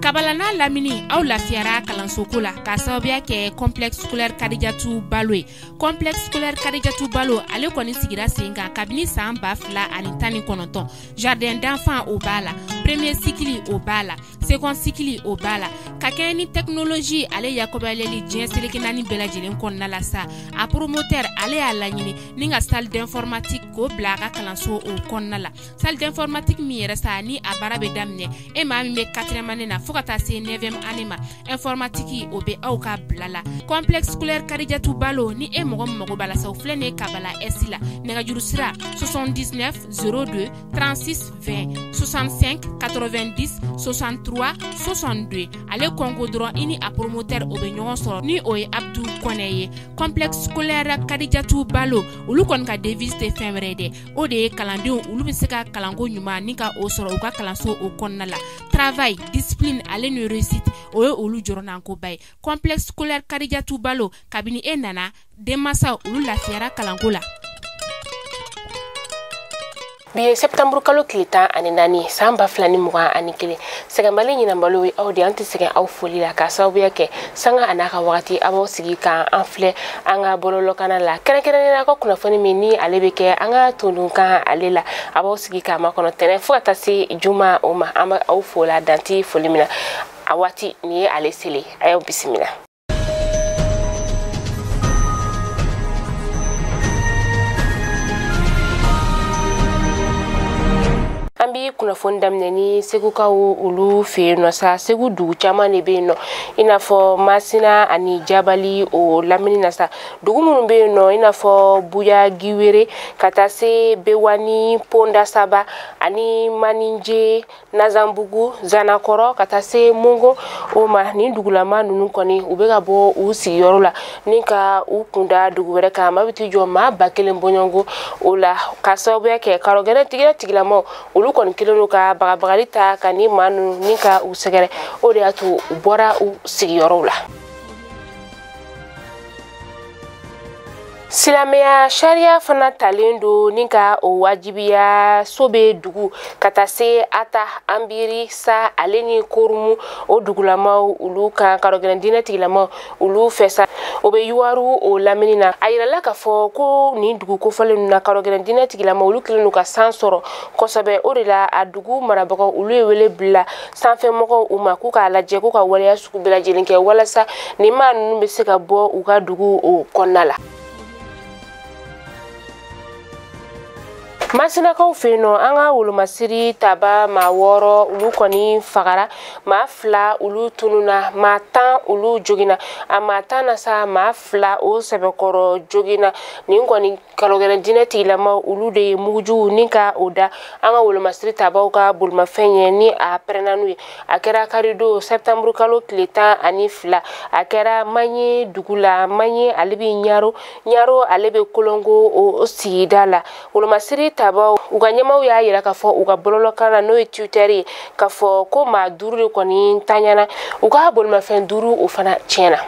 Kabala n'a lamini aw lafiyara kalansoko la k'a sababuya kɛ complexe scolaire Kadijatu Balo ye. Complexe scolaire Kadijatu Balo ale kɔni sigira sen kan kabini san 2019. Jardin d'enfants o b'a la, premier cycle o b'a la, second cycle o b'a la. Ka kɛɲɛ ni technologie ale yakubayaleli diɲɛ seleke naani bɛɛ lajɛlen kɔnɔna la sa, a promoteur ale y'a laɲini ni ka salle d'informatique k'o bila a ka kalanso o kɔnɔna la. Salle d'informatique min yɛrɛ sa ni a baara bɛ daminɛ e maa min bɛ 4e année na fo ka taa se 9e année ma, informatique o bɛ aw ka bila la. Complexe scolaire Kadijatu Balo ni e mɔgɔ min mago b'a la sa, o filɛ nin ye Kabala S la. Nɛgɛjuru sira 79 02 36 20 65 90 63 62. Ale kɔnko dɔrɔn i ni a promoteur o bɛ ɲɔgɔn sɔrɔ ni o ye Abdou Kɔnɛ ye. Complexe scolaire Kadijatu Balo olu kɔni ka devise tɛ fɛn wɛrɛ ye dɛ, o de ye kalandenw olu bɛ se ka kalanko ɲuman ni ka o sɔrɔ u ka kalanso o kɔnɔna la. Travail, discipline ale ni réussite o ye olu jɔrɔnankoba ye. Complexe scolaire Kadijatu Balo kabini e nana denmansaw olu lafiyara kalanko la. Bi ye septembre kalo tile 14 san 2021. Sɛgɛnbali ɲinanbalo ye aw de, an tɛ sɛgɛn aw foli la k'a sababuya kɛ sanga a n'a ka wagati a b'aw sigi k'an filɛ an ka bɔlɔlɔkana la, kɛrɛnkɛrɛnnenya ka kunnafoni min ni ale bɛ kɛ an ka tondonkan ale la, a b'aw sigi k'a makɔnɔ tɛnɛn fo ka taa se juma o ma. An bɛ aw fo la danti foli min na a waati nin ye ale selen, a y'aw bisimila. An bi kunnafoni daminɛ ni Segukaw olu fɛ yen nɔ sa. Segu dugu caman de bɛ yen nɔ, i n'a fɔ Masina ani Jabali o lamini na sa. Dugu minnu bɛ yen nɔ, i n'a fɔ Buya Giwere ka taa se Bewani, Ponda Saba ani Maninje, Nazanbugu, Zanakɔrɔ ka taa se Mongo o ma. Nin dugulama ninnu kɔni u bɛ ka bɔ u sigiyɔrɔ la ni ka u kunda dugu wɛrɛ kan. Maa bɛ t'i jɔ maa 1000 bɔɲɔgɔnko o la k'a sababuya kɛ karɔgɛrɛ tigilamaw olu kɔni kelen don ka bagabagali ta ka ni maa ninnu ni ka u sɛgɛrɛ. O de y'a to u bɔra u sigiyɔrɔw la. Silamɛya sariya fana talen don ni ka o wajibiya so bɛ dugu ka taa se Ata, Anbiri, Sa ale ni Korumu o dugulamaw olu kan karɔgɛlɛn diinɛ tigilamaw olu fɛ sa. O bɛ Yuwaru o lamini na. A yirala k'a fɔ ko nin dugu kofɔlen ninnu na karɔgɛlɛn diinɛ tigilamaw olu kɛlen don ka san sɔrɔ kosɛbɛ. O de la a dugu marabagaw olu ye wele bila sanfɛmɔgɔw u ma k'u k'a lajɛ k'u ka waleya sugu bɛɛ lajɛlen kɛ walasa nin maa ninnu bɛ se ka bɔ u ka dugu o kɔnɔna la. Masinakaw fɛ yen nɔ, an ka wolomasiri taba maa 6 olu kɔni fagara, maa 2 olu tununa, maa 10 olu joginna. A maa 10 na sa, maa 2 o sɛbɛkɔrɔ joginna. Nin kɔni kalogɛrɛ diinɛ tigilamaw olu de ye mugujugu ni ka o da an ka wolomasiri tabaw ka bolimafɛn ye ni a pɛrɛnna n'u ye. A kɛra karidon septembre kalo tile 12, a kɛra Maɲe dugu la. Maɲe ale bɛ Ɲaro, Ɲaro ale bɛ Kolongo o sigida la. Wolomasiri tabaw u ka ɲɛmaw y'a yira k'a fɔ u ka bɔlɔlɔkan na n'o ye Twitter ye k'a fɔ ko maa 5 de kɔni tanyana, u ka bolimafɛn 5 o fana tiɲɛna.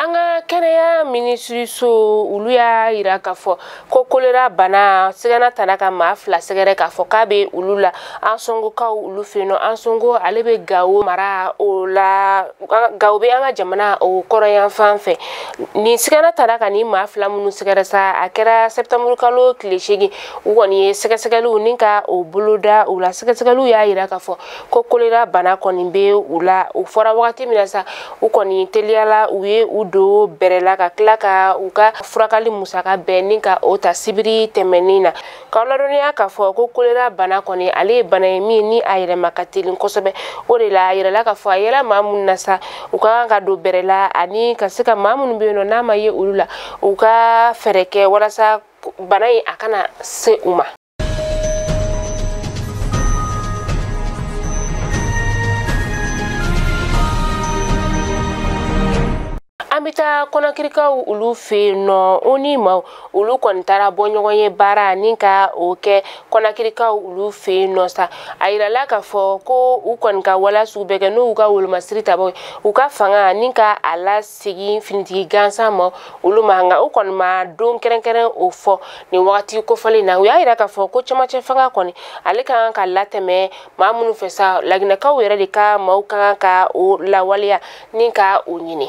An ka kɛnɛya minisiriso olu y'a yira k'a fɔ ko kolera bana sigana tana ka maa 2 sɛgɛrɛ k'a fɔ k'a bɛ olu la. Ansongokaw olu fɛ yen nɔ, Ansongo ale bɛ Gawo mara o la, Gawo bɛ an ka jamana o kɔrɔyan fan fɛ. Nin sigana tana ka nin maa 2 minnu sɛgɛrɛ sa, a kɛra septembre kalo tile 8. U kɔni ye sɛgɛsɛgɛliw ni ka o boloda u la. Sɛgɛsɛgɛliw y'a yira k'a fɔ ko kolera bana kɔni bɛ u la. O fɔra wagati min na sa, u kɔni teliyala u ye u don bɛrɛ la ka tila ka u ka furakɛli musaka bɛɛ ni ka o ta sibiri tɛmɛnen na. K'aw ladɔnniya k'a fɔ ko kolera bana kɔni ale ye bana ye min ni a yɛlɛma ka teli kosɛbɛ. O de la a yirala k'a fɔ a yɛlɛ maa minnu na sa, u ka kan ka don bɛrɛ la ani ka se ka maa minnu bɛ yen nɔ n'a ma ye olu la, u ka fɛɛrɛ kɛ walasa bana in a kana se u ma. An An bɛ taa Kɔnakirikaw olu fɛ yen nɔ, o ni maaw olu kɔni taara bɔ ɲɔgɔn ye baara ni ka o kɛ Kɔnakirikaw olu fɛ yen nɔ sa. A yirala k'a fɔ ko u kɔni ka waleya sugu bɛɛ kɛ n'u y'u ka wolomasiri tabaw ye, u ka fanga ni ka a lasegin finitigi gansan ma olu ma, nka u kɔni ma don kɛrɛnkɛrɛn o fɔ nin wagati kofɔlen na. U y'a yira k'a fɔ ko cɛmancɛ fanga kɔni ale ka kan ka latɛmɛ maa minnu fɛ sa, laginɛkaw yɛrɛ de ka maaw ka kan ka o lawaleya ni ka o ɲini.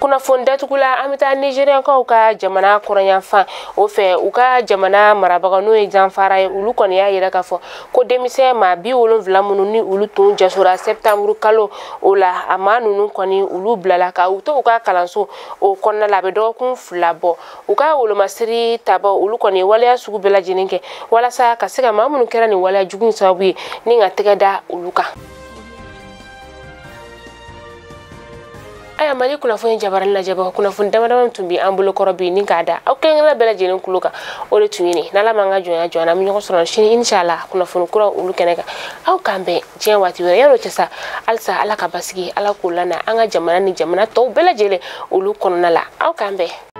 Kunnafoni datugula, an bɛ taa Nigériankaw ka jamana kɔrɔnyanfan o fɛ. U ka jamana marabaga n'o ye Zamfara ye, olu kɔni y'a yira k'a fɔ ko denmisɛn maa 70 minnu ni olu tun jasora septembre kalo o la, a maa ninnu kɔni olu bilala ka u to u ka kalanso o kɔnɔna la, a bɛ dɔgɔkun 2 bɔ. U ka wolomasiri tabaw olu kɔni ye waleya sugu bɛɛ lajɛlen kɛ walasa ka se ka maa minnu kɛra nin waleya jugu in sababu ye ni ka tɛgɛ da olu kan. Aya, Mali kunnafoni jabarani lajɛbagaw, kunnafoni dama dama tun bɛ an bolo kɔrɔ bi ni k'a da aw kelen-kelenna bɛɛ lajɛlen kulo kan, o de tun ye nin. N'Ala m'an ka jɔnya jɔ an na, an bɛ ɲɔgɔn sɔrɔ sini inshallah kunnafoni kuraw olu kɛnɛ kan. Aw k'an bɛn diɲɛ waati wɛrɛ. Yan'o cɛ sa, halisa Ala ka basigi, Ala k'o lana an ka jamana ni jamana tɔw bɛɛ lajɛlen olu kɔnɔna la. Aw k'an bɛn.